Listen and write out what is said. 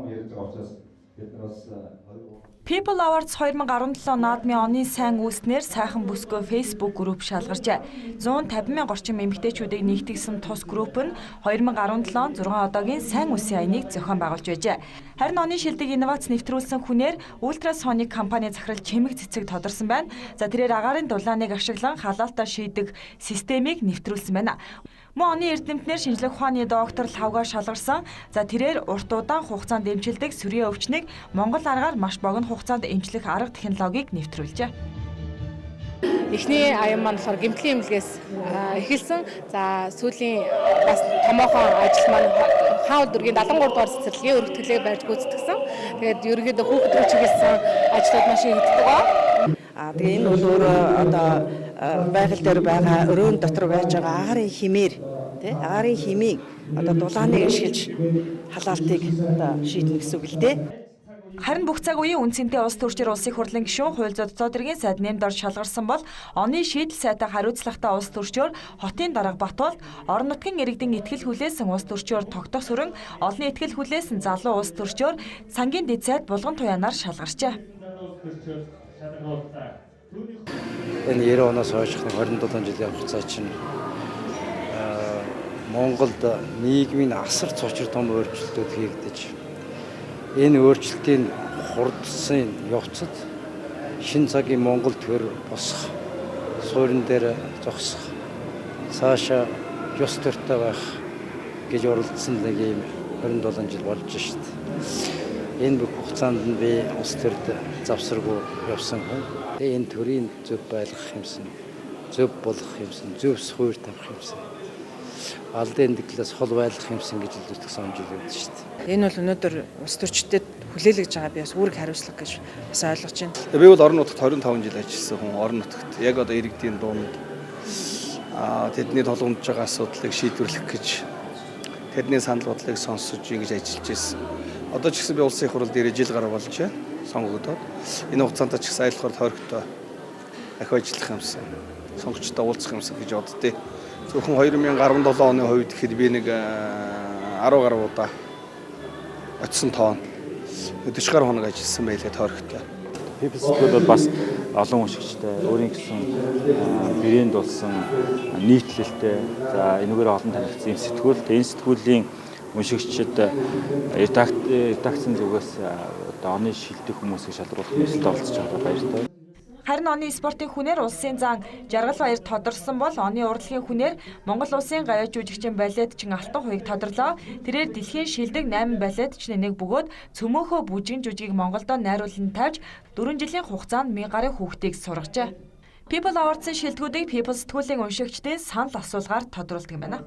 ном ярьж байгаа учраас бид нар бас People Awards 2017 наадмын оны сайн үйлснээр сайхан бүсгүй Facebook групп шалгарчээ. 150 мянган орчим эмэгтэйчүүдийг нэгтгэсэн тус групп нь 2017 он 6 одоогийн сайн үйлсийн аяныг зохион байгуулж байжээ. Харин оны шилдэг инновац нэвтрүүлсэн хүнээр Ultrasonic компани захирал Чимэг Цэцэг тодорсон байна. За тэрээр агаарын дулааныг ашиглан халаалтаа шийдэх системийг нэвтрүүлсэн байна. Мөн оны эрдэмтнэр шинжлэх ухааны доктор Лхавга шалгарсан. За тэрээр урт удаан хугацаанд эмчилдэг сүрийн өвчнийг Монгол аргаар маш богино хугацаанд эмчлэх арга технологиг нэвтрүүлжээ. Эхний аян маань болохоор гэмтлийн эмнэлгээс эхэлсэн. За сүүлийн бас томоохон ажил маань хаан улдүргийн 73 дугаар цэцэрлэгийн өргөтгөлийг барьж гүйцэтгэсэн. Тэгээд ерөнхийдөө хүүхэд рүү чиглэсэн ажлууд маш их хийгддэг ба. Тэгээ энэ бол өөрөө одоо байгаль дээр байгаа өрөөнд дотор байж байгаа агаарын химээр тий агаарын химийн одоо дулааныг ашиглаж халаалтыг одоо шийднэ гэсэн үг л дээ. Харин бүх цаг үеийн үнцэнтэй улс төрчээр улсын хурлын гишүүн хууль зүйн дотоод хэргийн сайд Нэмдор шалгарсан бол оны шийдэл сайтай хариуцлагатай улс төрчөөр хотын дарга Батболд, орон нутгийн иргэдийн итгэл хүлээсэн улс төрчөөр тогтох сүрэн, олонний итгэл хүлээсэн залуу улс төрчөөр сангийн дэд сайд Булган Туяанаар шалгарчээ. Энэ 90 оноос хойш 27 жилийн хугацаа чинь Монголд нийгмийн асар цочор том өөрчлөлтүүд хийгдэж, энэ өөрчлөлтийн хурдсан явцад шинэ цагийн Монгол төр босох, суурин дээр зогсох, цаашаа ёс төртэй байх гэж оролдсон нэг ийм 27 жил болж шít. Энэ бүх хугацаанд нь би улс төрд завсаргүй явсан хүн. Тэгээ энэ төрийн зөв байлгах юмсан, зөв болгох юмсан, зөв суур тавих юмсан, алдын дэглээс хол байлгах юмсан гэж л зүтгэсэн он жил үүдэн шүү дээ. Энэ бол өнөөдөр улс төрчдөд хүлээлгэж байгаа би бас үүрэг хариуцлага гэж бас ойлгож байна. Би бол орон нутагт 25 жил ажилласан хүн. Орон нутагт яг одоо иргэдийн дунд тэдний тулгамдж байгаа асуудлыг шийдвэрлэх гэж тэдний санал бодлыг сонсож ингэж ажиллаж ирсэн. Одоо ч гэсэн би улсын их хурал дээр жил гаруй болж байна. Сонгогдоод. Энэ хугацаанд ч гэсэн айлхвар тойрогтой ахиу ажиллах юмсан, сонгогчтой уулзах юмсан гэж боддөө. Зөвхөн 2017 оны хувьд гэхэд би нэг 10 гаруй удаа очисон тоон 40 гаруй хоног ажилласан байлээ тойрогтой. People сэтгүүл бол бас олон уншигчтай, өөрийн гэсэн брэнд болсон, нийтлэлтэй, за энэгээр олон танигдсан юм сэтгүүл. Энэ сэтгүүлийн уншигчид редакцийн зүгээс одоо оны шилдэг хүмүүсийг шалгаруулах мэсэлд оролцож байгаа баяртай. Харин оны спортын хүнээр улсын зан Жаргал Баяр тодорсон бол оны урлагийн хүнээр Монгол улсын гавьяа жүжигчин балетчин Алтан Хуйг тодорлоо. Тэрээр дэлхийн шилдэг 8 балетчны нэг бөгөөд цөмөөхөө бүжигэн жүжигийг Монголдо найруулан тавьж 4 жилийн хугацаанд 1000 гаруй хүүхдийг сургажээ. People Awards-ын шилдэгүүдийг People сэтгүүлийн уншигчдын санал асуулгаар тодруулдаг юм байна.